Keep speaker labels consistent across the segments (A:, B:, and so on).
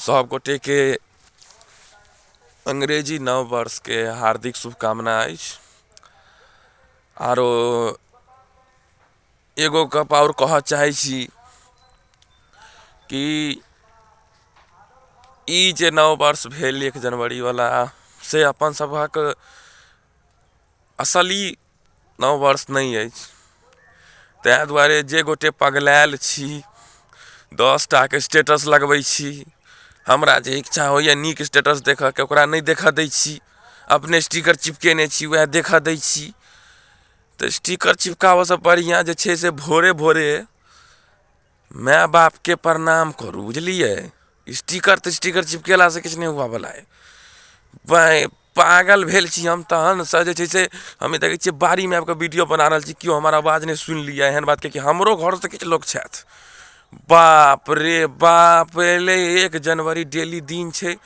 A: सब गोटेके अंग्रेजी नव वर्षके हार्दिक शुभकामना अछि आरो एगो गप आओर कहऽ चाहै छी कि ई जे नव वर्ष भेल एक जनवरी बला से अपन सभक असली नव वर्ष नहि अछि ताहि दुआरे जे गोटे पगलायल छी दस टाके स्टेटस लगबै छी हमरा जे इच्छा होइया नीक स्टेटस देखऽके ओकरा नहि देखऽ दै छी अपने स्टिकर चिपकेने छी वएह देखऽ दै छी तऽ स्टिकर चिपकाबऽसँ बढ़िआँ जे छै से भोरे भोरे माय बापके प्रणाम करू बुझलियै स्टिकर तिस्टिकर चिपकेलासँ किछु नहि हुअ बला अइ बहिं पागल भेल छी हम तहनसँ जे छै से हम ई देखै छियै बाड़ीमे आबि कऽ वीडियो बना रहल छी केओ हमर आवाज नहि सुनि लिअ एहन बात किएकि हमरो घरसँ किछु लोक छथि बाप रे बाप एलै एक जनवरी डेली दिन छै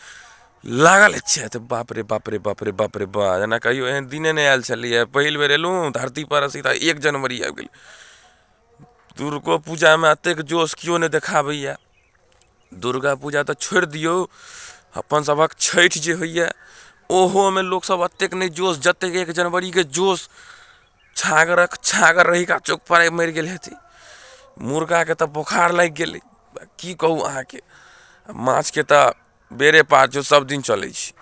A: लागल छथि बाप रे बाप रे बाप रे बाप रे बा जेना कहियो एहन दिने नहि आयल छलैए पहिल बेर एलहुँ धरतीपर सीधा एक जनवरी आबि गेल दुर्गो पूजामे एतेक जोश केओ नहि देखाबैए दुर्गा पूजा तऽ छोड़ि दियौ अपन सभक छठि जे होइए ओहोमे लोक सब एतेक नहि जोश जतेक एक जनवरीके जोश छागरक छागर रहिका चौकपर आबि मरि गेल हेतै मुर्गाके तऽ बोखार लागि गेलै की कहू अहाँके माछके तऽ बेरे पार छै सब दिन चलै छै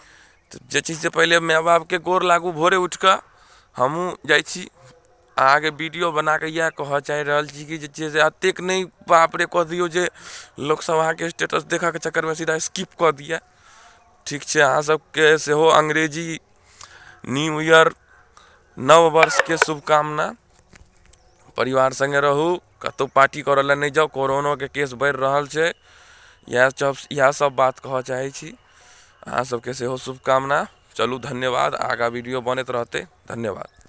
A: तऽ जे छै से पहिले माय बापके गोर लागू भोरे उठि कऽ हमहूँ जाइ छी अहाँके वीडियो बनाकऽ इएह कहऽ चाहि रहल छी कि जे छै से एतेक नहि बाप रे कऽ दियौ जे लोक सब अहाँके स्टेटस देखऽके चक्करमे सीधा स्किप कऽ दिए ठीक छै अहाँ सबके सेहो अंग्रेजी न्यू ईयर नव वर्षके शुभकामना परिवार सङ्गे रहू कतौ पार्टी करऽ लए नहि जाउ कोरोनोके केस बढ़ि रहल छै इएह सब इएह सब बात कहऽ चाहै छी अहाँ सबके सेहो शुभकामना चलू धन्यवाद आगाँ वीडियो बनैत रहतै धन्यवाद।